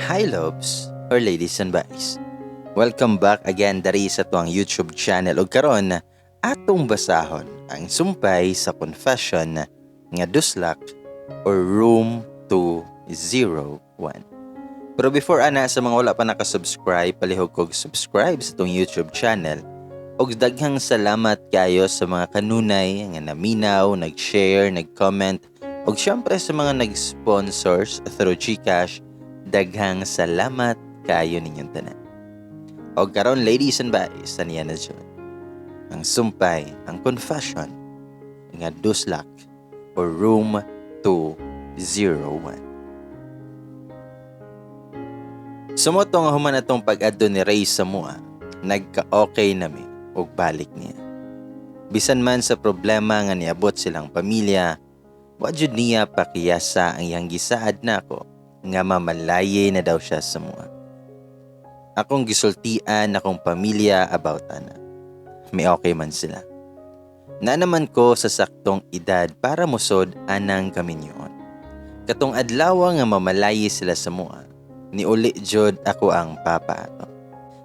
Hi loves or ladies and boys. Welcome back again dari sa tuang YouTube channel ug karon atong basahon ang sumpay sa confession nga Duslak or Room 201. Pero before ana, sa mga wala pa nakasubscribe, palihog kog subscribe sa atong YouTube channel. Ug daghang salamat kayo sa mga kanunay nga naminaw, nag-share, nag-comment, ug syempre sa mga nag-sponsors through GCash, daghang salamat kayo ninyong tanan. Og karon, ladies and boys, taniya na jud ang sumpay, ang confession nga Duslak or Room 201. Sumoto nga human atong pag-adto ni Ray sa mua, nagka-okay nami og balik niya. Bisan man sa problema nga niabot silang pamilya, wa jud niya pakiyasa ang iyang gisaad nako nga mamalaye na daw siya sa mua. Akong gisultian akong pamilya about ana. May okay man sila. Na naman ko sa saktong edad para musod anang kaminyoon. Katong adlaw nga mamalaye sila sa mua, niuli jud ako ang papa ato.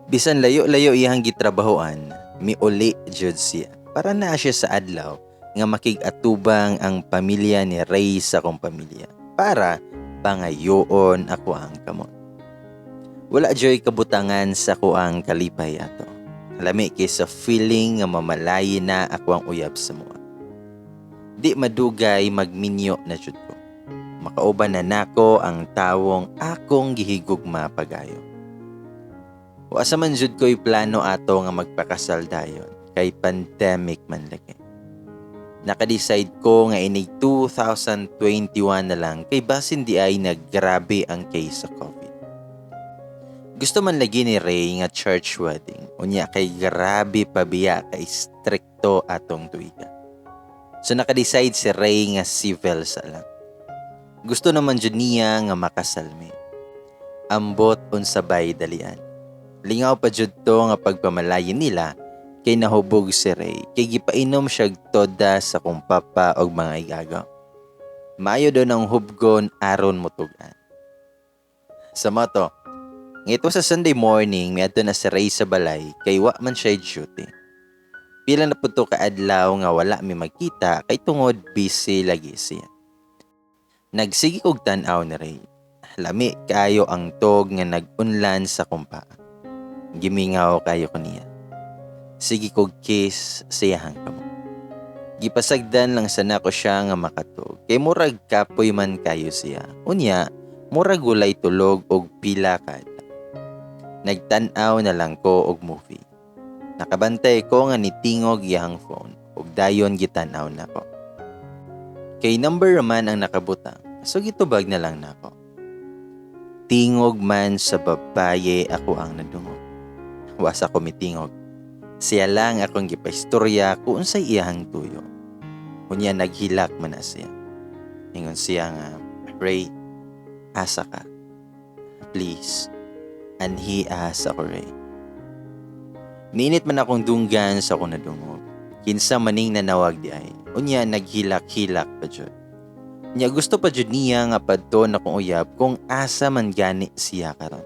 Bisan layo-layo iyang gitrabahoan, miuli jud siya. Para naa siya sa adlaw nga makig-atubang ang pamilya ni Ray sa akong pamilya para pangayoon ako ang kamot. Wala joy kabutangan sa kuang kalipay ato. Lami kay sa feeling nga mamalayi na ako ang uyab sa mua. Di madugay, magminyo na jud ko. Makauban na nako ang tawong akong gihigugma pagayo. Wa sa man jud ko'y plano ato nga magpakasal dayon kay pandemic man lagi. Naka-decide ko nga inig 2021 na lang kay basin di ay naggrabe ang case sa COVID. Gusto man lagi ni Ray nga church wedding. Unya kay grabe pa biya kay strikto atong tuiga. So naka-decide si Ray nga civil sa lang. Gusto naman jud niya nga makasal mi. Ambot unsa bay dalian. Lingaw pa jud to nga pagpamalayin nila kay nahubog si Ray kay gipainom siya toda sa kong papa og mga igagaw. Maayo daw ng hubgon aron motugan. Sa moto, ngito sa Sunday morning, miadto na si Ray sa balay kay wa man siya duty. Pila na pud to ka adlaw nga wala mi magkita kay tungod busy lagi siya. Nagsige kog tan-aw ni Ray. Lami kaayo ang tog nga nag-unlan sa kumpa. Gimingaw kayo ko niya. Sige kog kiss sa iyahang kamot. Gipasagdan lang sana ko siya nga makatog. Kay murag kapoy man kayo siya. Unya, murag walay tulog og pila ka adlaw. Nagtan-aw na lang ko og movie. Nakabantay ko nga nitingog iyang phone ug dayon gitan-aw nako. Kay number man ang nakabutang, so gitubag na lang nako. Tingog man sa babaye ako ang nadungog. Wasa ko mitingog. Siya lang akong gipaistorya kung unsay iyahang tuyo. Unya naghilak man na siya. Ingon siya nga, "Ray, asa ka? Please, anhi asa ko, Ray." Ninit man akong dunggan sa akong nadungog. Kinsa maning nanawag di ay. Unya naghilak-hilak pa jud. Unya gusto pa jud niya nga padto na kong uyab kung asa man gani siya karon.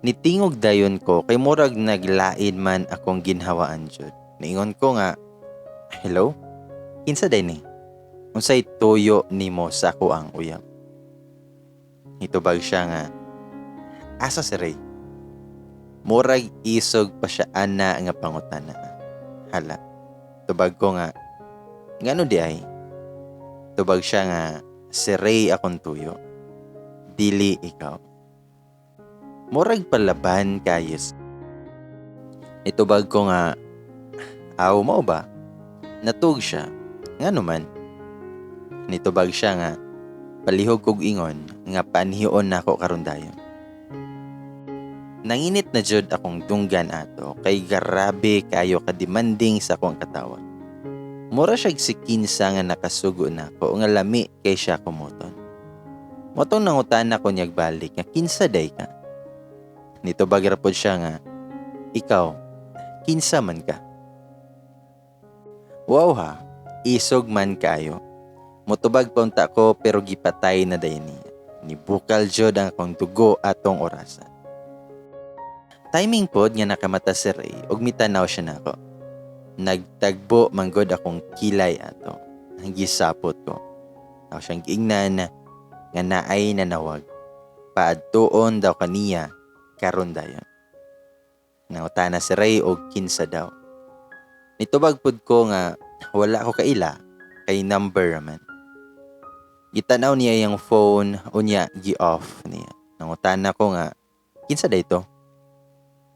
Nitingog dayon ko kay murag naglain man akong ginhawaan jud. Niingon ko nga, "Hello? Kinsa day ni? Unsay tuyo nimo sa ako ang uyab?" Nitubag siya nga, "Asa si Ray?" Murag isog pa siya ana nga pangutana. Hala. Tubag ko nga, "Ngano di ay?" Tubag siya nga, "Si Ray akong tuyo. Dili ikaw." Murag palaban kayos. Itubag ko nga, "Aw, mao ba?" Natug siya, "Ngano man?" Nitubag siya nga, "Palihog kog ingon nga panhion nako karon dayon." Nanginit na jud akong dunggan ato kay grabe kayo ka demanding sa akong katawag. Mura siyag si kinsa nga nakasugo nako nga lami kay siya kumuton. Motong nangutana ko niyag balik nga kinsa day ka. Nitubag ra pod siya nga, "Ikaw, kinsa man ka?" Wow ha, isog man kayo. Motubag pa unta ko pero gipatay na dayon niya. Nibukal jud ang akong dugo atong orasa. Timing pod nga nakamata si Ray ug mitanaw siya nako. Nagtagbo manggod akong kilay ato. Ang gisapot ko. Ako siyang giingnan nga naay nanawag. Paadtuon daw kaniya karon dayon. Nangutana si Ray og kinsa daw. Nitubag pud ko nga wala ko kaila kay number man. Gitanaw niya iyang phone unya gi-off niya. Nangutana ko nga kinsa day to?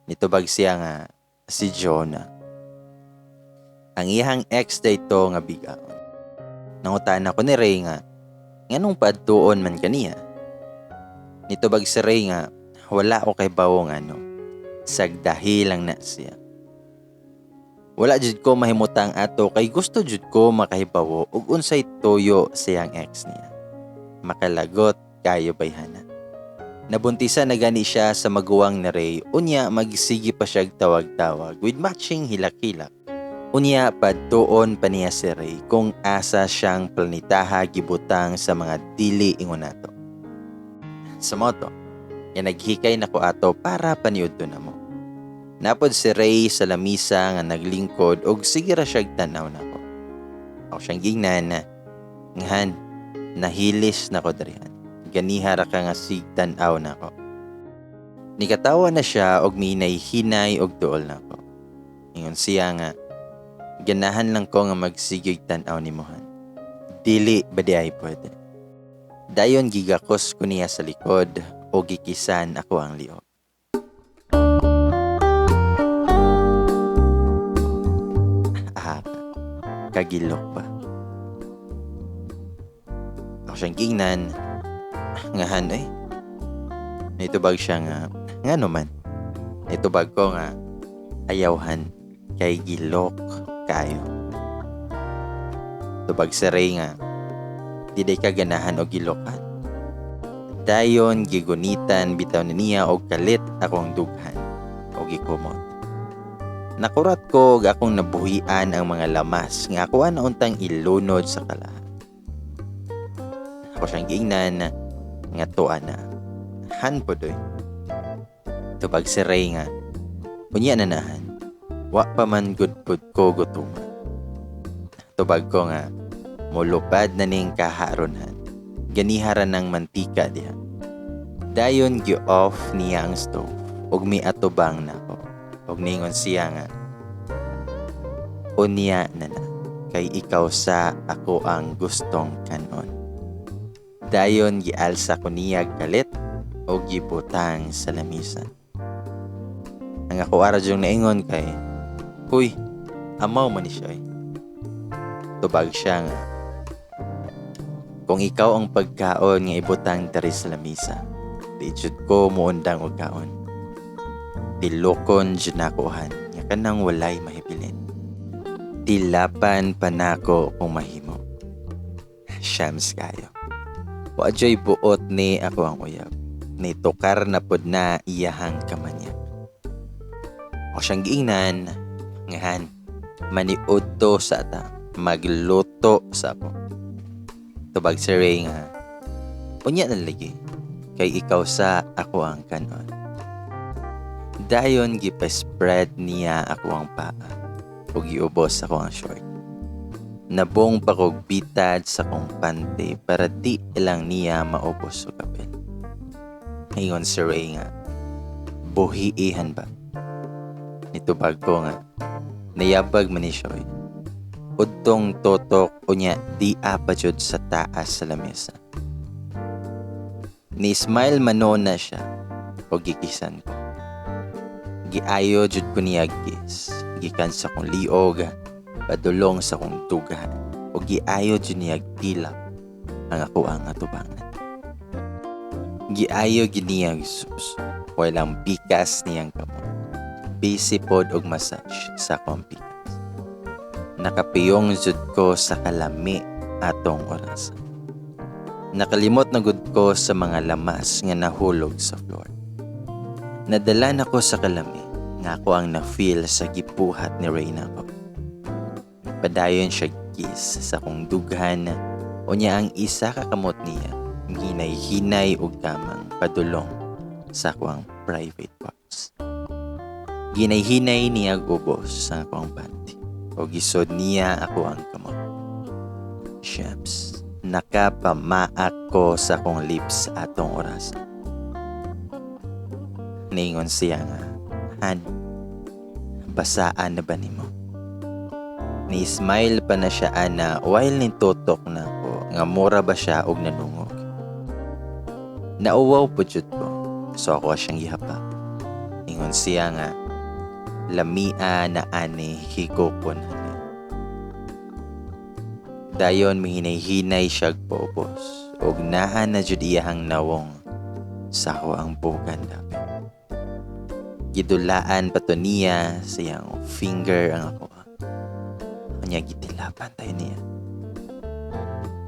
Nitubag siya nga si Jonah. Ang iyang ex day to nga bigaon. Nangutana ko ni Ray nga nganong paadtuon man kaniya. Nitubag si Ray nga wala ko kay bawong ano. Sagdahi lang na siya. Wala jud ko mahimutang ato kay gusto jud ko makahibawo ug unsay tuyo siyang ex niya. Makalagot kayo bayhana. Nabuntisan na gani siya sa maguwang ni Ray, unya magsige pa siya tawag-tawag with matching hilak-hilak. Unya padtuon pa niya si Ray kung asa siyang planetaha gibutang sa mga dili ingon nato. Sa moto, nga naghikay na ko ato para paniudto na mo. Napod si Ray sa lamisa nga naglingkod og sige ra siyag tan-aw nako. Ako siyang gingnan, ngahan, nahilis na ko dirihan. Ganiha ra ka nga sigtan-aw nako. Nikatawa na siya og mihinay-hinay og duol nako. Ingon siya nga, ganahan lang ko nga magsigig tan-aw nimo han. Dili ba di ay pwede? Dayon gigakos ko niya sa likod o gikisan ako ang liog. Ah, kagilok ba? Ako siyang gingnan, ngahan eh. Nitubag siya nga, ngano man. Nitubag ko nga, ayawhan, kay gilok kayo. Tubag si Ray nga, di day ka ganahan o gilokan. Dayon gigunitan bitaw na niya og kalit akong dughan o gikumot. Nakurat ko og akong nabuhian ang mga lamas nga ako na untang ilunod sa kalahan. Ako siyang giingnan nga tuwa na. Han po doy. Tubag si Ray nga, unya na nahan, wa pa man gud pud ko gutuman. Tubag ko nga, mulupad na ning kaharonhan. Ganihara ng mantika diha. Dayon gi-off niya ang stove ug miatubang nako. Ug ningon siya nga, unya na na, kay ikaw sa ako ang gustong kanon. Dayon gialsa ko niya kalit o gibutang sa lamisa. Ang ako ara dyong naingon kay, huy, amaw man ni siya eh. Tubag siya nga, kung ikaw ang pagkaon nga ibutang diri sa lamisa, di jud ko muundang og kaon. Tilokon jud nakuhan nga kanang walay mahibilin. Tilapan pa nako kung mahimo. Shams kayo. Wa joy buot ni ako ang uyab. Ni tukar na pod na iyahang kamanyak. O siyang giingnan, ngahan, maniud to sa ata, magluto sa ako. Tubag si Ray nga, unya na lagi, kay ikaw sa ako ang kanon. Dayon gipa-spread niya ako ang paa, ug giubos ako ang short. Nabong pa kog bitad sa kong pante para di lang niya maubos og kapil. Ingon si Ray nga, buhiihan ba? Nitubag ko nga, nayabag man ni siya oy. Udtong totok unya di apa jud sa taas sa lamesa. Ni smile manona siya o gikisan ko. Giayo jud ko niya kiss, gikan sa kong liog, padulong sa kong dughan, o giayo jud niya tilak ang ako ang atubangan. Giayo gid niya sus, walang pikas niyang kamot. Busy pod og massage sa akong pikas. Nakapiyong jud ko sa kalami atong oras. Nakalimot na gud ko sa mga lamas nga nahulog sa floor. Nadala na ko sa kalami nga ako ang na-feel sa gipuhat ni Reyna ko. Padayon siya kiss sa akong dughan unya ang isa ka kamot niya. Hinay-hinay og kamang padulong sa akong private parts. Ginay-hinay niya ubos sa akong panty o gisod niya ako ang kamot. Shucks, nakapamaak ko sa akong lips atong oras. Ningon siya nga, "Han, basaan na ba nimo?" Ni-smile pa na siya ana while nitutok na ako nga mura ba siya og nanungog. Nauwaw po jud ko, so ako siyang gihapak. Ingon siya nga, "Lamia na ani higopon hani." Dayon mihinay-hinay siya paubos ug naa na jud iyahang nawong sa ako ang bugan dapit. Gidulaan pa to niya sa iyang finger ang ako. Unya gitilapan tayo niya.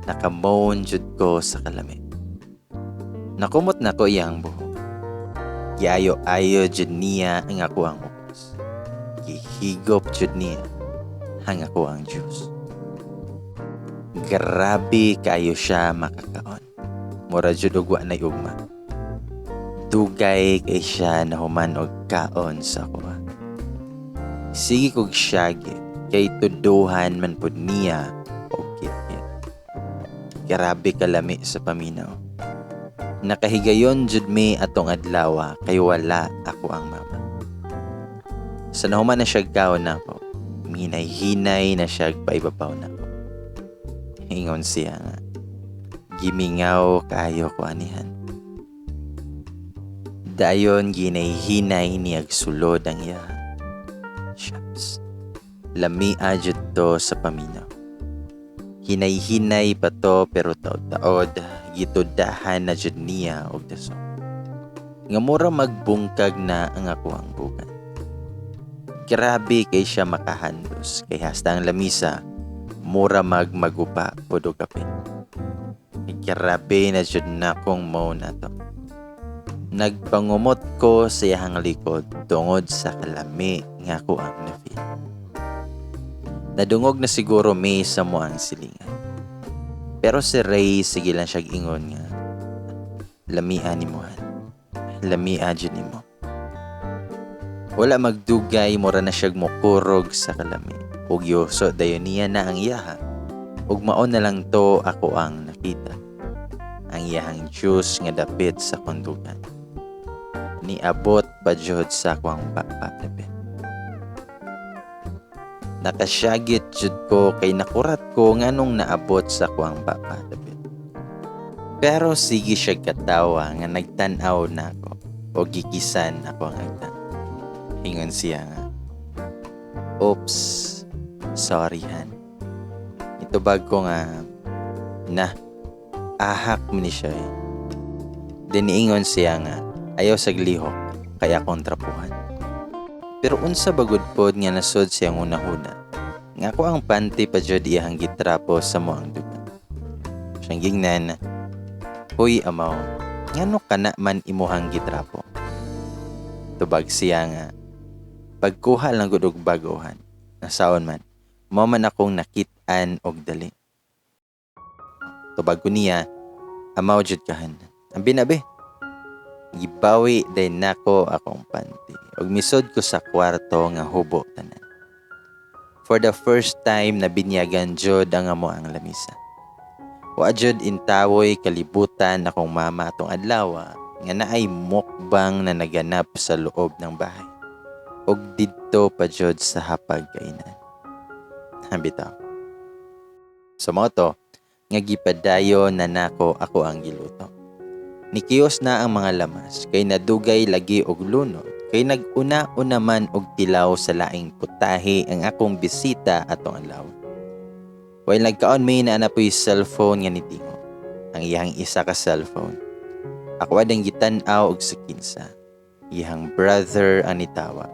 Nakamoan jud ko sa kalami. Nakumot na ko iyang buhok. Giayo-ayo jud niya ang ako ang ubos. Gihigop jud niya ang ako ang juice. Grabe kayo siya makakaon. Mura jud og wa nay ugma. Dugay kay siya nahuman og kaon sa kuha. Sige kog syagit kay tuduhan man pud niya og kit-kit. Grabe kalami sa paminaw. Nakahigayon jud mi atong adlaw kay wala ako ang mama. Sa nahuman na siya kaon nako, minay-hinay na siya paibabaw nako. Ingon siya nga, "Gimingaw kaayo ko anihan." Dayon ginay-hinay niyag sulod ang iya. Shucks. Lamia jud to sa paminaw. Hinay-hinay pa to pero taod-taod gitudahan na jud niya og daso. Nga mura magbungkag na ang ako ang bugan. Grabe kay siya makahandos kay hasta ang lamisa mura maguba pod og kapin. Grabe na jud na kong mo na to. Nagpangumot ko sa iyahang likod tungod sa kalami nga ako ang na-feel. Nadungog na siguro mi sa mo ang silingan. Pero si Ray sige lang siya ingon nga, "Lamia nimo han. Lamia jud nimo." Wala magdugay, mura na siya mukurog sa kalami. Ug yuso dayon niya na ang iyaha. Ug mao na lang to ako ang nakita. Ang iyahang juice nga dapit sa kondugan. Niabot pa jud sa akwang papa dapit. Nakasyagit jud ko kay nakurat ko nganong naabot sa akwang papa dapit. Pero sige siya katawa nga nagtan-aw na ako o gikisan ako ang agta. Ingon siya nga, "Oops, sorry han." Itubag ko nga, "Na, ahak mo ni siya eh." Diniingon siya nga, "Ayaw sa lihok, kaya akong trapuhan." Pero unsa bagud pod nga nasod siyang unahuna, nga ako ang panty pa jud iyahang gitrapo sa mo ang dugan. Siyang gingnan, "Huy amaw, ngano kana man imuhang gitrapo?" Tubag siya nga, "Pagkuha lang gud og bag-ohan. Nasaon man, mao man akong nakit-an og dali." Tubag ko niya, "Amaw jud kahan. Ang binabi." Gibawi day nako akong panty ug misod ko sa kwarto nga hubo tanan. For the first time na binyagan jud ang amo ang lamisa. Wa jud intawoy kalibutan akong mama atong adlaw nga naay mukbang na naganap sa loob ng bahay. Ug didto pa jud sa hapagkainan. Bitaw. So mao to nga gipadayon na nako ako ang giluto. Nikiyos na ang mga lamas kay nadugay lagi og lunod kay nag-una-una man og tilaw sa laing putahe ang akong bisita atong adlaw. While nagkaon may naa na po'y cellphone nga nitingo. Ang iyang isa ka cellphone. Ako adang gitan-aw og sa kinsa. Iyang brother ang nitawag.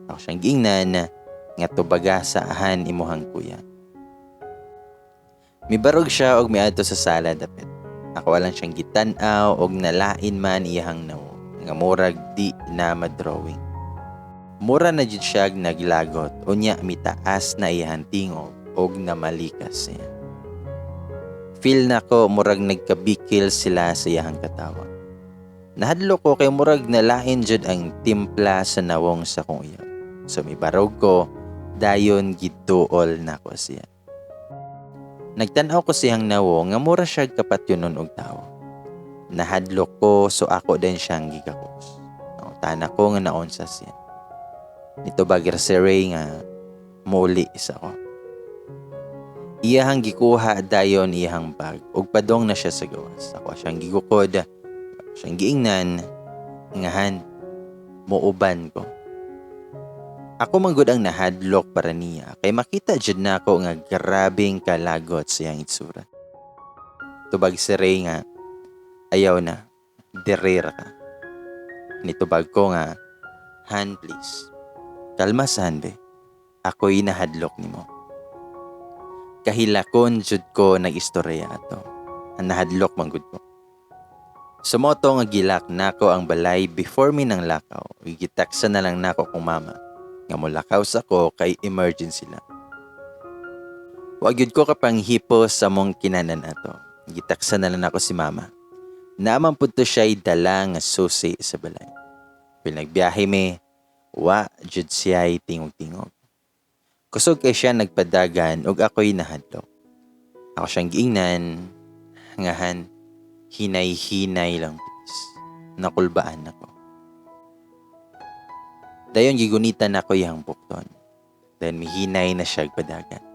Ako siyang giingnan nga, "Tubaga sa ahan imuhang kuya." Mibarog siya og miadto sa sala dapit. Ako lang siyang gitan-aw og nalain man iyahang nawong nga murag di na madrawing. Mura na jud siya naglagot unya mitaas na iyahang tingog og namalikas siya. Feel nako murag nagkabikil sila sa iyahang katawa. Nahadlok ko kay murag nalain jud ang timpla sa nawong sa akong uyab. So mibarog ko, dayon giduol nako siya. Nagtan-aw ko siyang nawong nga mura siya kapatyonon og tawo. Nahadlok ko, so ako din siyang gigakos. Nangutana ko nga naunsa siya. Nitubag ra si Ray nga muuli isa ko. Iyahang gikuha dayon iyahang bag ug padong na siya sa gawas. Ako siyang gigukod, ako siyang giingnan, ngahan, muuban ko. Ako man gud ang nahadlok para niya kay makita jud nako nga grabeng kalagot sa iyang itsura. Tubag si Ray nga, "Ayaw na, diri ra ka." Nitubag ko nga, "Han, please. Kalma sa be. Ako'y nahadlok nimo." Kahilakon jud ko nag-istorya ato. Nahadlok man gud ko. Sumoto nga gi-lock nako ang balay before mi nang lakaw. Giteksa na lang nako kong mama nga molakaw sa ko kay emergency lang. Wa gyud ko kapanghipos sa mong kinanan ato. Giteksa na lang nako si mama. Naa man pud to siya'y dala nga susi sa balay. Pero nagbiyahe mi, wa jud siya'y tingog-tingog. Kusog kay siya nagpadagan ug ako'y nahadlok. Ako siyang giingnan, ngahan, "Hinay-hinay lang please. Nakulbaan ako." Dayon gigunitan nako iyang bukton. Then mihinay na siya padagan.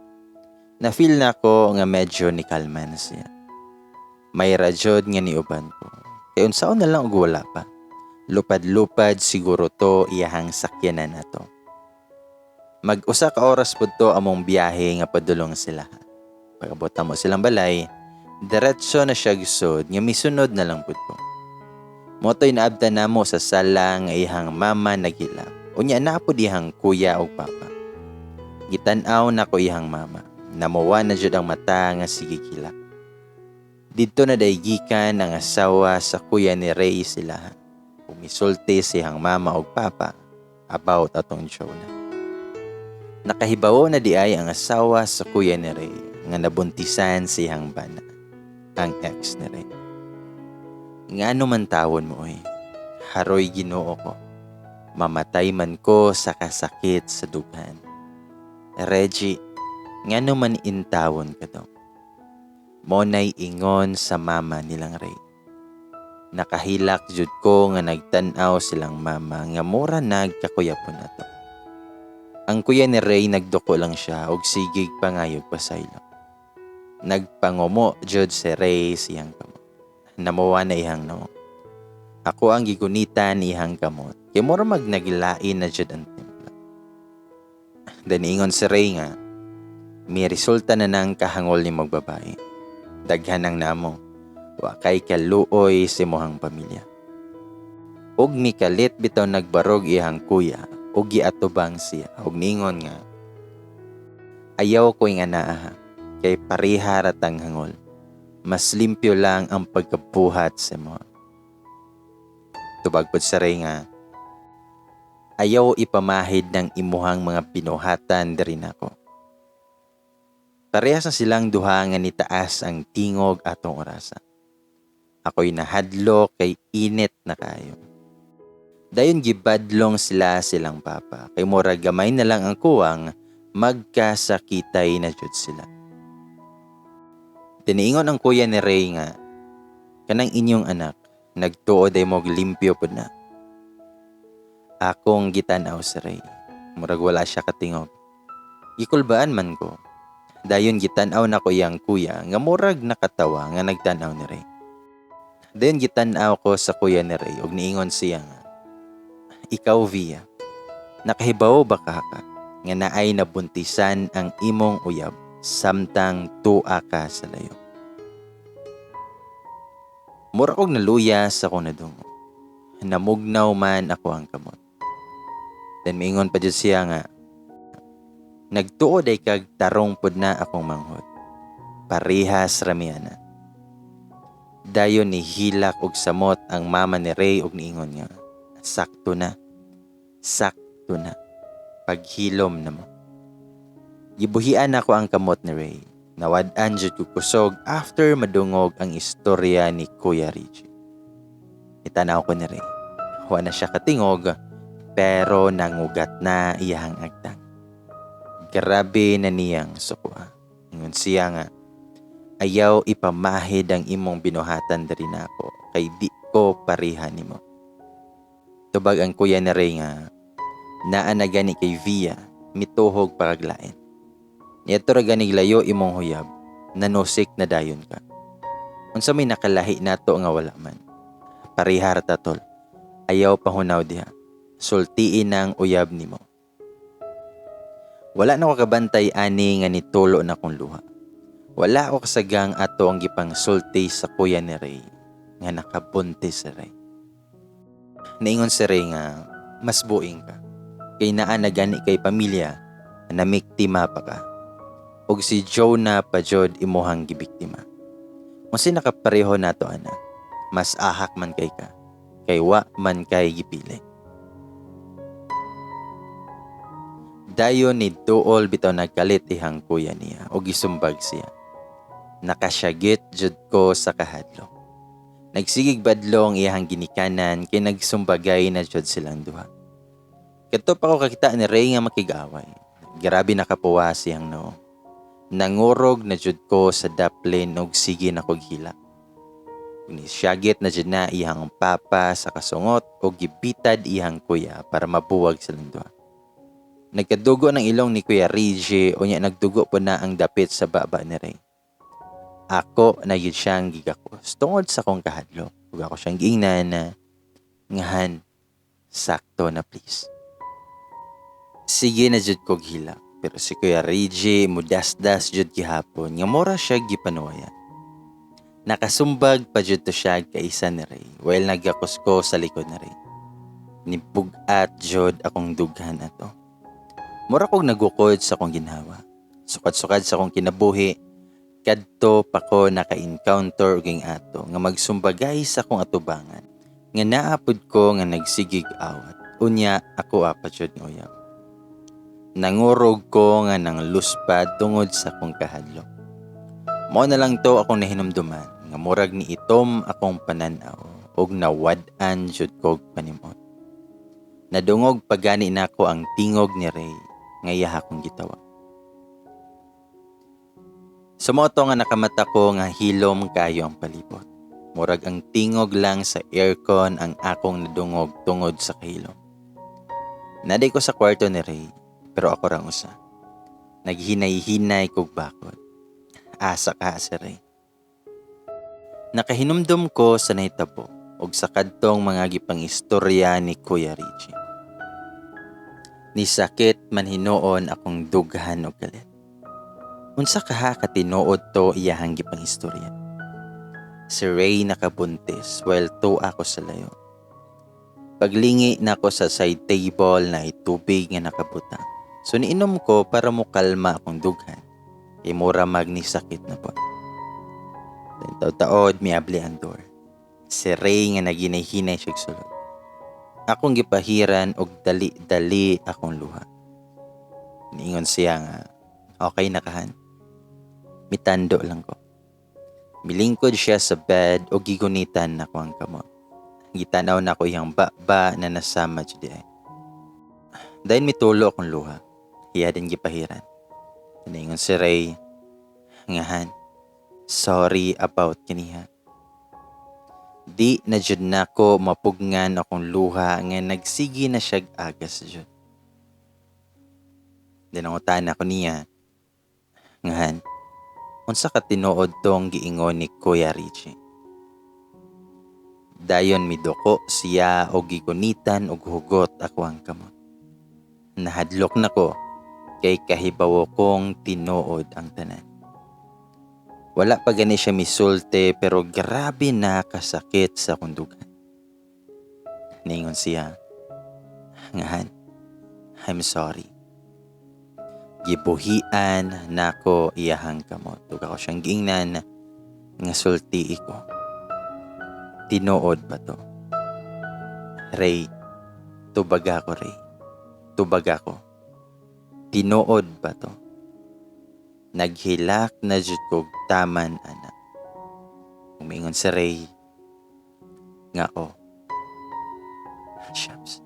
Na-feel nako nga medyo nikalma na siya. May ra jud nga niuban ko. Kay unsaon na lang og wala pa. Lupad-lupad siguro to iyahang sakyanan nato. Mag-usa ka oras pud to among biyahe nga padulong sila. Pag-abot mo silang balay, diretso na siya gusod nga misunod na lang pud ko. Motoy naabtan namo sa sala nga iyang mama naghilak. Unya naa pud iyang kuya ug papa. Gitan-aw nako iyang mama. Namuwa na jud ang mata nga sige hilak. Didto na day gikan ang asawa sa kuya ni Ray sila. Umisulti siyang mama ug papa about atong jowa. Nakahibawo na di ay ang asawa sa kuya ni Ray nga nabuntisan siyang bana, ang ex ni Ray. Ngano man tawon mo oy? Haroy Ginoo ko. Mamatay man ko sa kasakit sa dughan. Reggie, ngano man intawon ka daw? Monay ingon sa mama nilang Ray. Nakahilak jud ko nga nagtan-aw silang mama nga mura nagkakuyapon na to. Ang kuya ni Ray, nagduko lang siya og sigig pangayog pasaylo. Nagpangumo jud si Ray siyang kamot. Namuwa na ihang nawong. Ako ang gigunitan ihang kamot. Kay mura mag naglain na jud ang timpla. Then ingon si Ray nga, "Mi resulta na nang kahangol ni magbabae. Daghan ang namo. Wa kay kaluoy si mohang pamilya." Og mikalit bitaw nagbarog iyang kuya og giatubang siya og ningon nga, "Ayaw ko nga naa kay pareha ra tang hangol. Mas limpyo lang ang pagkabuhat sa mo." Tubag pod sa Ray nga, "Ayaw ipamahid ng imuhang mga binuhatan diri nako." Parehas na silang duha nga nitaas ang tingog atong orasa. Ako'y nahadlok kay init na kayo. Dayon gibadlong sila silang papa kay murag gamay na lang ang kuwang magkasakitay na jud sila. Tiniingon ang kuya ni Ray nga, "Kanang inyong anak, nagtuo day mo limpyo pud na." Akong gitanaw si Ray. Murag wala siya katingog. Gikulbaan man ko. Dayon gitan-aw nako iyang kuya nga murag nakatawa nga nagtan-aw ni Ray. Dayon gitan-aw ko sa kuya ni Ray ug niingon siya nga, "Ikaw Via, nakahibaw ba ka nga naay nabuntisan ang imong uyab samtang tua ka sa layo?" Mura kog naluya sa akong nadungog. Namugnaw man ako ang kamot. Then miingon pa jud siya nga, "Nagtuo day kag tarong pud na akong manghod. Parehas ra mi ana." Dayon ni hilak og samot ang mama ni Ray og niingon nga, "Sakto na. Sakto na. Paghilom na mo." Gibuhian ako ang kamot ni Ray. Nawad-an jud ko kusog after madungog ang istorya ni Kuya Richie. Itanaw ko ni Ray. Wa na siya katingog pero nangugat na iyahang agtang. Grabe na niyang suko. Ingon siya nga, "Ayaw ipamahid ang imong binuhatan diri nako kay di ko pareha nimo." Tubag ang kuya ni Ray nga, "Naa na gani kay Via, mituhog pa kag lain. Niadto ra ganig layo imong huyab, nanusik na dayon ka. Unsa may nakalahi nato nga wala man? Pareha ra ta, tol. Ayaw pahunaw diha. Sultiin ang uyab nimo." Wala na ko kabantay ani nga nitulo na kong luha. Wala ko kasagang ato ang gipangsulti sa kuya ni Ray nga nakabuntis si Ray. Naingon si Ray nga mas buing ka. Kay naa na gani kay pamilya, namiktima pa ka. Og si Jonah pa jud imuhang gibiktima. Kung nakapareho nato ana, mas ahak man kay ka. Kay wa man kay gipili. Dayon ni duol bitaw nagkalit ihang kuya niya o gisumbag siya. Nakasyagit jud ko sa kahadlok. Nagsigig badlong iyahang ginikanan kay nagsumbagay na jud silang duha. Kadto pa ko kakita ni Ray nga makig-away. Grabe nakapuwa siyang noo. Nangurog na jud ko sa daplin og sige na kog hila. Nisyagit na jud na iyang papa sa kasungot o gibitad iyang kuya para mabuwag silang duha. Nagkadugo ng ilong ni Kuya Reggie o niya nagdugo po na ang dapit sa baba ni Ray. Ako na yun siyang gigakos tungod sa kong kahadlok. Ug ako siyang giingnan na, "Ngahan, sakto na please." Sige na jud kog hilak pero si Kuya Reggie mudasdas jud gihapon nga mura siya gipanuwayan. Nakasumbag pa jud to siya kaisa ni Ray while nagakos ko sa likod ni Ray. Nibugat jud akong dughan ato. Mura kog nagukod sa akong ginhawa. Sukad-sukad sa akong kinabuhi, kadto pa ko naka-encounter og ato nga magsumbagay sa akong atubangan. Nga naapod ko nga nagsigig awat. Unya ako apa jud nga uyab. Nangurog ko nga nang luspad tungod sa akong kahadlok. Mao na lang to akong nahinumduman nga murag ni itom akong pananaw ug nawad-an jud kog panimot. Nadungog pagani nako ang tingog ni Ray nga iya akong gitawa. Sumoto nga nakamata ko nga hilom kaayo ang palibot. Murag ang tingog lang sa aircon ang akong nadungog tungod sa kahilom. Naday ko sa kwarto ni Ray, pero ako rang usa. Naghinay-hinay kog bakod. Asa ka si Ray? Nakahinumdum ko sa nahitabo og sa kadtong mga gipang-istorya ni Kuya Richie. Nisakit man hinuon akong dughan og galit. Unsa kaha katinuod to iyahang gipang-istorya? Si Ray nakabuntis while to ako sa layo. Paglingi nako sa side table na tubig nga nakabutang. So niinom ko para mo kalma akong dughan. Kay mura magnisakit na po. Taod-taod miabli ang door. Si Ray nga naginay-hinay siya sulod. Akong gipahiran og dali-dali akong luha. Niingon siya nga, "Okay na kahan?" Mitando lang ko. Milingkod siya sa bed o gigunitan nako ang kamot. Gitanaw nako iyang baba na nasama jud ay. Dayon mitulo akong luha. Iya din gipahiran. Niingon si Ray, "Ngahan, sorry about kaniha." Di na jud nako mapugngan akong luha nga nagsige na siyag agas jud. Dinangutan ako niya, "Ngahan, unsa ka tinuod tong giingon ni Kuya Richie?" Dayon miduko siya og gigunitan og hugot ako ang kamot. Nahadlok na ko kay kahibawo kong tinuod ang tanan. Wala pa gani siya misulti pero grabe na kasakit sa akong dughan. Ningon siya, "Ngahan, I'm sorry." Gibuhian nako iyahang kamot. Ug ako siyang giingnan nga sulti ko. "Tinuod ba to? Ray, tubag ako, Ray. Tubag ako. Tinuod ba to?" Naghilak na jud kog taman ana. Umingon si Ray nga oh. Shucks.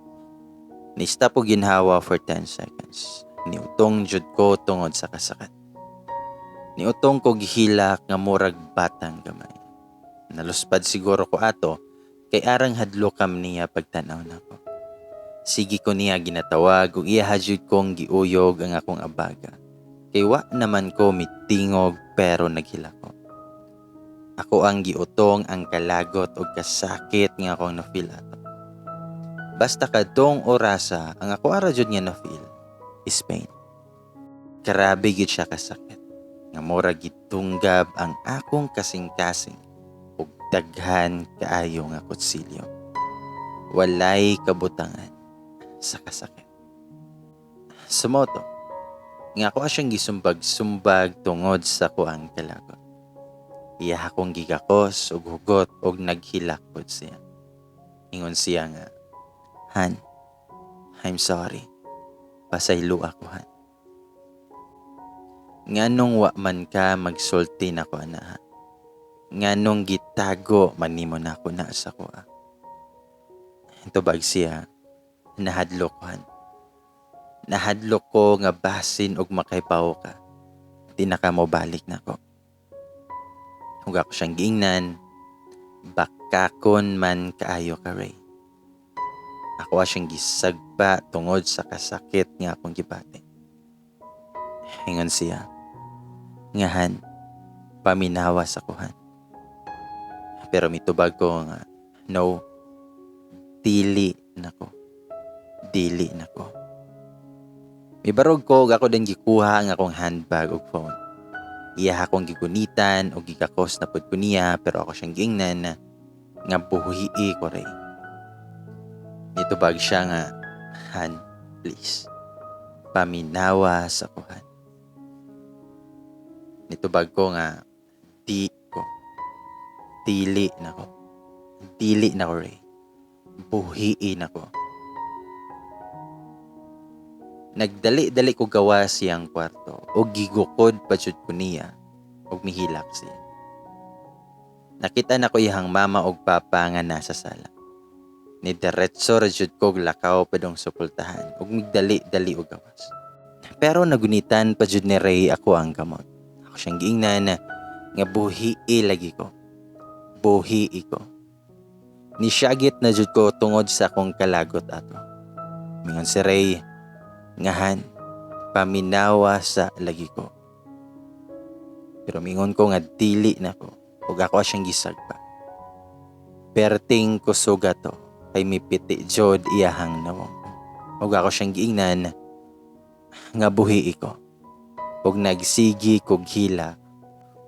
Ni-stop og ginhawa for 10 seconds. Niutong jud ko tungod sa kasakit. Niutong ko gihilak nga murag batang gamay. Naluspad siguro ko ato kay arang hadlokam niya pagtanaw nako. Sige ko niya ginatawag ug iya jud kong giuyog ang akong abaga. Kay wa naman ko mitingog pero naghilak ko. Ako ang giutong ang kalagot og kasakit nga akong na-feel ato. Basta kadtong orasa, ang ako ara jud nga na-feel is pain. Grabe gyud siya kasakit. Nga mura gitunggab ang akong kasing-kasing ug daghan kaayo nga kutsilyo. Walay kabutangan sa kasakit. Sumoto, nga ako siyang gisumbag-sumbag tungod sa kuang kalagot. Iya akong gigakos ug hugot ug naghilak pod siya. Ingon siya nga, "Han, I'm sorry. Pasaylo ako, Han." "Nganong wa man ka magsulti nako ana? Nganong gitago man nimo nako na sa kuha?" Tubag siya, "Nahadlok ko, Han. Nahadlok ko nga basin og makaibaw ka, di na ka mobalik nako." Ug ako siyang giingnan, "Bakakon man kaayo ka, Ray." Ako siyang gisagpa tungod sa kasakit nga akong gibati. Ingon siya nga, "Han, paminawa sa kuhan." Pero mitubag ko nga, "No, dili nako. Dili nako." Mibarog ko ug ako din gikuha ang akong handbag ug phone. Iya akong gigunitan ug gikakos na pud ko niya pero ako siyang giingnan na nga, "Buhii ko, Ray." Nitubag siya nga, "Han, please. Paminawa sa kuhan." Nitubag ko nga, "Di ko. Dili nako. Dili nako, Ray. Buhii nako." Nagdali-dali ko gawa siyang kwarto o gigukod pa jud ko niya og mihilak siya. Nakita na ko iyang mama og papa nga nasa sala. Ni diretso ra jud kog lakaw padong sa pultahan ug migdali-dali og gawas. Pero nagunitan pa jud ni Ray ako ang kamot. Ako siyang giingnan nga buhii lagi ko. Buhii ko. Nisyagit na jud ko tungod sa akong kalagot ato. Mingon si Ray nga, "Han, paminawa sa lagi ko." Pero mingon ko nga dili na ko ug ako siyang gisagpa. Perting kusuga to kay mipiti jud iyahang nawong. Ug ako siyang giingnan nga buhii ko. Ug nagsigi kog hila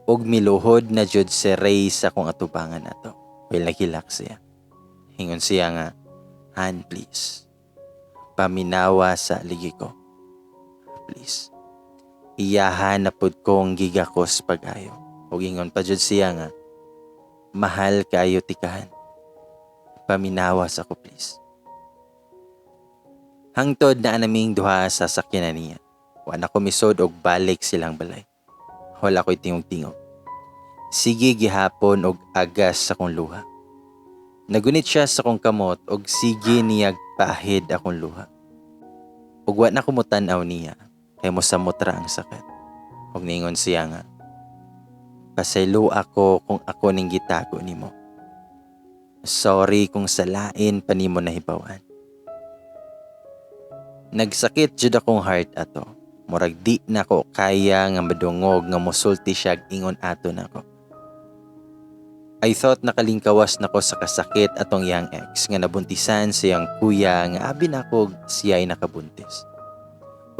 ug miluhod na jud si Ray sa akong atubangan ato. Well, naghilak siya. Ingon siya nga, "Han, please. Paminawa sa ligi ko. Please." Iyahan na pud kong gigakos pag-ayo. Ug ingon pa jud siya nga, "Mahal kaayo tikahan. Paminawa sa ko, please." Hangtod na naming duha sa sakyanan niya. Wa na ko misod og balik silang balay. Wala ko'y tingog-tingog. Sige gihapon og agas sa akong luha. Nagunit siya sa akong kamot og sige niyag pahid akong luha. Ug wa na ko motan-aw niya kay mosamot ra ang sakit. Ug ningon siya nga, "Pasaylo ako kung ako ning gitago nimo. Sorry kung sa lain pa nimo nahibaw-an." Nagsakit jud akong heart ato. Murag di na ko kaya nga madungog nga mosulti siya ingon ato nako. I thought nakalingkawas na ko sa kasakit atong iyang ex nga nabuntisan siyang kuya nga abi nako siya ay nakabuntis.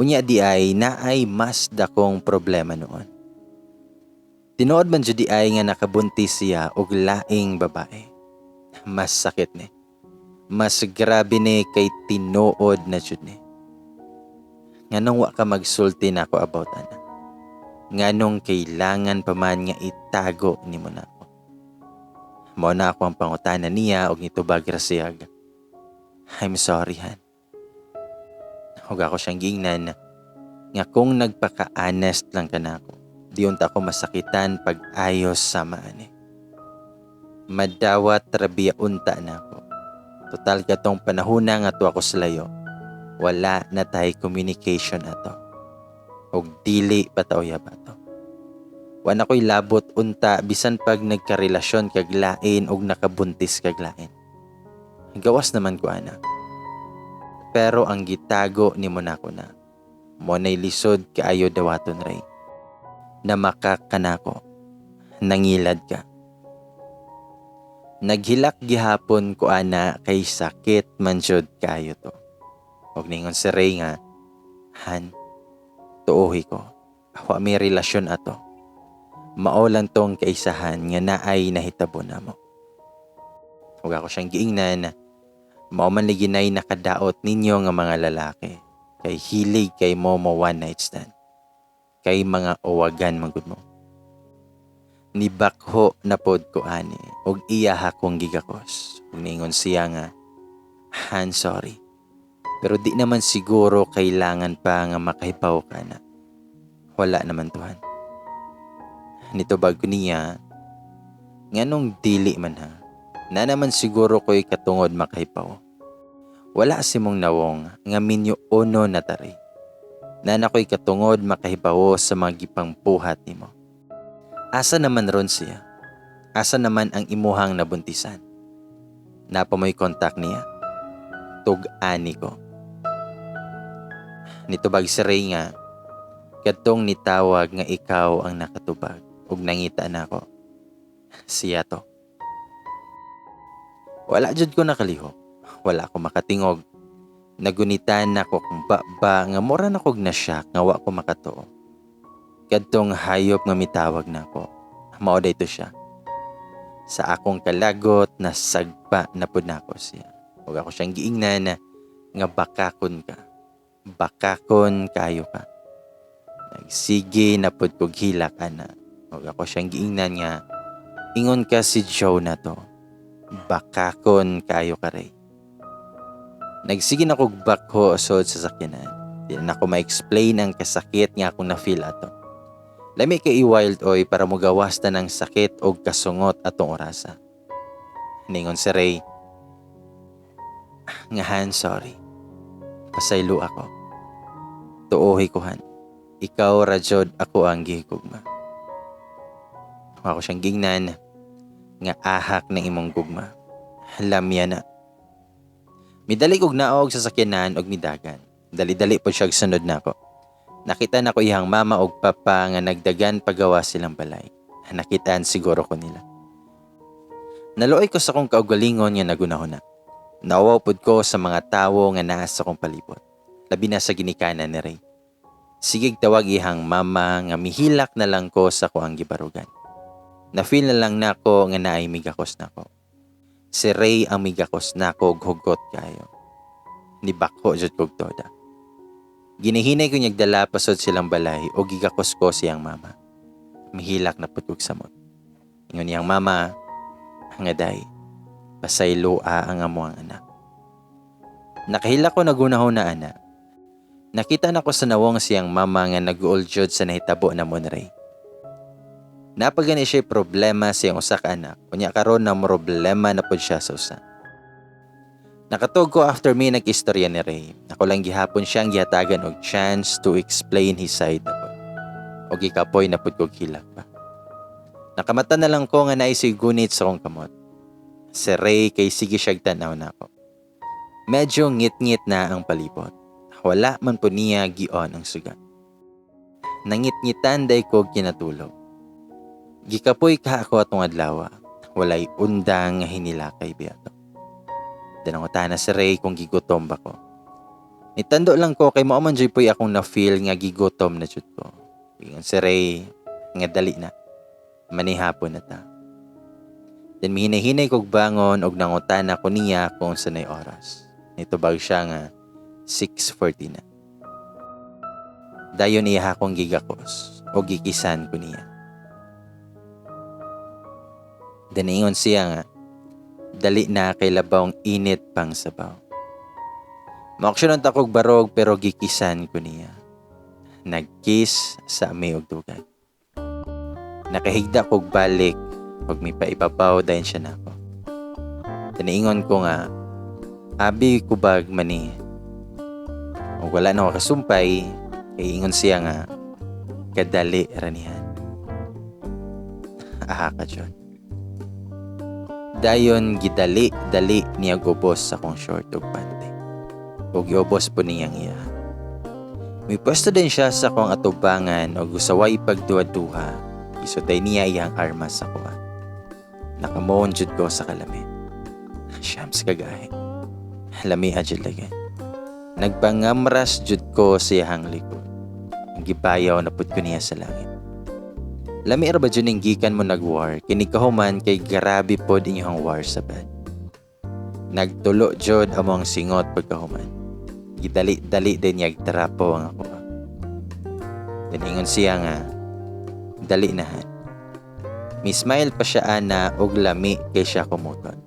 Unya di ay naay mas dakong problema noon. Tinuod man jud di ay nga nakabuntis siya og laing babae. Mas sakit ni. Mas grabe ni kay tinuod na jud ni. Nganong wa ka magsulti nako about ana? Nganong kailangan pa man nga itago nimo nako? Mao na ako ang pangutana niya og nitubag ra siyag, "I'm sorry, Han." Ug ako siyang giingnan nga kung nagpaka-honest lang ka nako, Di unta ko masakitan pag ayos sama ani. Madawat ra biya unta nako. Total katong panahona nga tuwa ko sa layo, wala na tay communication ato. Og dili pa ta uyab ato. Wa na ko'y labot unta bisan pag nagkarelasyon kag lain og nakabuntis kag lain. Gawas naman ko ana. Pero ang gitago nimo nako na, mao nay lisod kaayo dawaton, Ray. Namakak ka nako. Nangilad ka. Naghilak gihapon ko ana kay sakit man jud kaayo to. Og ningon si Ray nga, "Han, tuohi ko. Wa mi relasyon ato. Mao lang tong kaisahan nga naay nahitabo namo." Ug ako siyang giingnan, "Mao man lagi nay nakadaot ninyo nga mga lalaki. Kay hilig kay mo mo one night stand. Kay mga uwagan man gud mo." Nibakho na pod ko ani ug iya akong gigakos. Ug niingon siya nga, "Han, sorry. Pero di naman siguro kailangan pa nga makahibaw ka na. Wala naman to, Han." Nitubag ko niya, "Nganong dili man ha? Na naman siguro ko'y katungod makahibaw. Wala sa imong nawong nga minyo uno na ta, Ray. Na na ko'y katungod makahibawo sa mga gipangbuhat nimo. Asa naman ron siya? Asa naman ang imuhang nabuntisan? Naa pa mo'y contact niya? Tug-ani ko." Nitubag si Ray nga, "Kadtong nitawag nga ikaw ang nakatubag ug nangita na ako. Siya to." Wala jud ko nakalihok. Wala ko makatingog. Nagunitan nako kung ba nga mura na kog na shock nga wa ko makatuo. Kadtong hayop nga mitawag nako. Mao to siya. Sa akong kalagot, nasagpa na pud nako siya. Ug ako siyang giingnan na nga bakakon ka. Bakakon kayo ka. Nagsige na pud kog hilak ana. Ug ako siyang giingnan nga ingon ka si Joe na to. Bakakon kayo ka, Ray. Nagsige na kog bakho sod sa sakyanan. Di na nako ma-explain ang kasakit nga akong na-feel ato. Lami kay i-wild oy para mugawas ta ng sakit og kasungot atong orasa. Ningon si Ray, nga, "Han, sorry. Pasaylo ako. Tuohi ko, Han. Ikaw ra jud ako ang gihigugma." Ako siyang gingnan nga ahak ng imong gugma. Lamya na. Midali kog naog sa sakyanan og midagan. Dali-dali po siya sunod nako. Nakita nako iyang mama og papa nga nagdagan pagawa silang balay. Nakitaan siguro ko nila. Naluoy ko sa akong kaugalingon nga nagunahuna. Nauwaw pud ko sa mga tawo nga naa sa akong palibot. Labi na sa ginikanan ni Ray. Sigig tawag ihang mama nga mihilak na lang ko sa kuang gibarugan. Na-feel na lang nako nga naay migakos nako. Si Ray ang migakos nako og hugot kayo. Nibakho jud kog toda. Ginihinay ko niyag dala pasod silang balay o gigakos ko siyang mama. Mihilak na pud kog samot. Ingon niyang mama, nga, "Day, pasayloa ang amuang anak." Nakahilak ko nagunahuna ana. Nakita nako sa nawong siyang mama nga nag-uol jud sa nahitabo na mo ni Ray. Napagani siya problema sa iyang usa ka anak. Unya karon na problema na pud siya sa usa. Nakatug ko after me nag-istorya ni Ray. Ako lang gihapon siyang gihatagan og chance to explain his side na pud. Og gikapoy na pud kog hilak pa. Nakamata na lang ko nga naay gunit sa akong kamot. Si Ray kay sige siyag tanaw nako. Medyo ngit-ngit na ang palibot. Wala man po niya gion ang suga. Nangit-ngitan day ko kinatulog. Gikapoy ka ako atong adlaw. Walay undang nga hinilakay biya to. Nangutana si Ray kung gigutom ba ko. Nitando lang ko kay mao man jud po'y akong na-feel nga gigutom na jud ko. Ingon si Ray nga dali na. Manihapon na ta. Then mihinay-hinay kog bangon og nangutana ko niya kung unsa nay oras. Nitubag siya nga 6:40 na. Dayon iya akong gigakos o gikisan ko niya. Then ingon siya nga dali na kay labawng init pang sabaw. Maaksyonan ta kog barog pero gikisan ko niya. Nag-kiss sa ami og dugay. Nakahigda kog balik ug mipaibabaw dayon siya nako. Taniingon ko nga, "Abi kubag mani." Ug wala na ko kasumpay kay ingon siya nga kadali ra niyan. Aha ka jud. Dayon gidali dali niya gubos sa akong short ug panty. Ug giubos po niyang iya. Mipwesto din siya sa akong atubangan ug usaway pagduha-duha. Isuday niya iyang armas sa kuha. Nakamoon jud ko sa kalami. Shams kagahi. Lami jud lagi. Nagpangamras jud ko sa iyang likod. Gibayaw na pud ko niya sa langit. Lami ra ba jud ning gikan mo nag-war kini kahuman kay grabe pod inyong war sa bed. Nagtulo jud among singot pagkahuman. Gidali-dali din niya trapo ang ako. Diningon siya nga dali na han. Mi smile pa siya ana og lami kay siya kumuton.